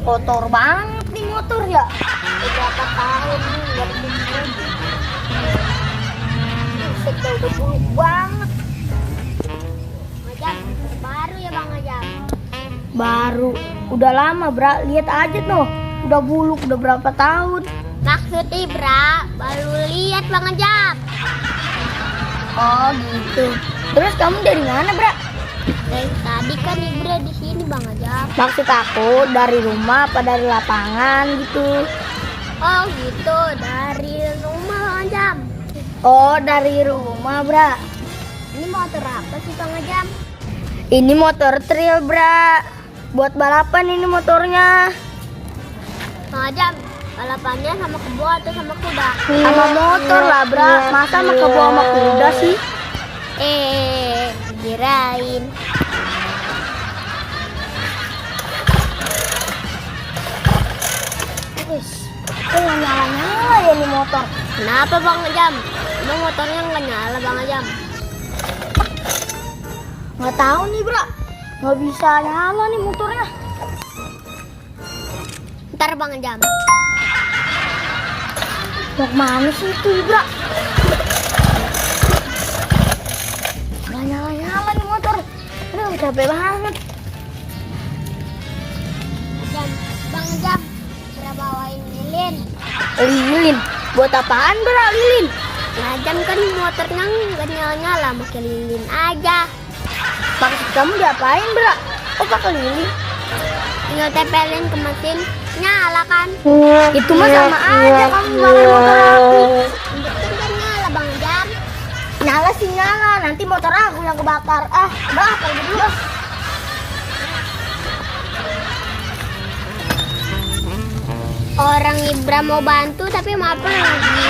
Kotor banget nih motor ya. Berapa tahun nih nggak dicuci. Udah buluk banget. Ajam, baru ya Bang Ajam? Baru. Udah lama, Bra. Lihat aja tuh. Udah buluk, udah berapa tahun. Maksudnya Bra, baru lihat Bang Ajam. Oh gitu. Terus kamu dari mana, Bra? Dari tadi kan Ibra di sini Bang Ajam. Maksud aku dari rumah apa dari lapangan gitu. Oh gitu, dari rumah Bang Ajam. Oh dari rumah, Bra. Ini motor apa sih Bang Ajam? Ini motor trail, Bra. Buat balapan ini motornya. Bang Ajam, balapannya sama kebo atau sama kuda? Sama motor lah, Bra. Masa sama kebo sama kuda sih? Kirain. Wis, kok nggak nyala-nyala ya nih motor? Kenapa Bang Ajam? Emang motornya nggak nyala Bang Ajam? Nggak tahu nih, Bra. Nggak bisa nyala nih motornya. Ntar Bang Ajam. Mau kemana sih itu, Bra? Nggak nyala-nyala nih motor. Aduh, capek banget. Ajam, Bang Ajam, Bra bawain lilin. Lilin? Buat apaan, Bra, lilin? Bang Ajam kan motornya nggak nyala-nyala, pakai lilin aja. Maksud kamu diapain, Bra? Oh, pakai lilin? Tinggal tempelin ke mesin, nyala kan? Itu mah sama aja kamu bakar motor aku. Betul kan nyala Bang Ajam? Nyala sih nyala, nanti motor aku yang kebakar. Ah, udah pergi dulu. Orang Ibra mau bantu tapi malah pergi.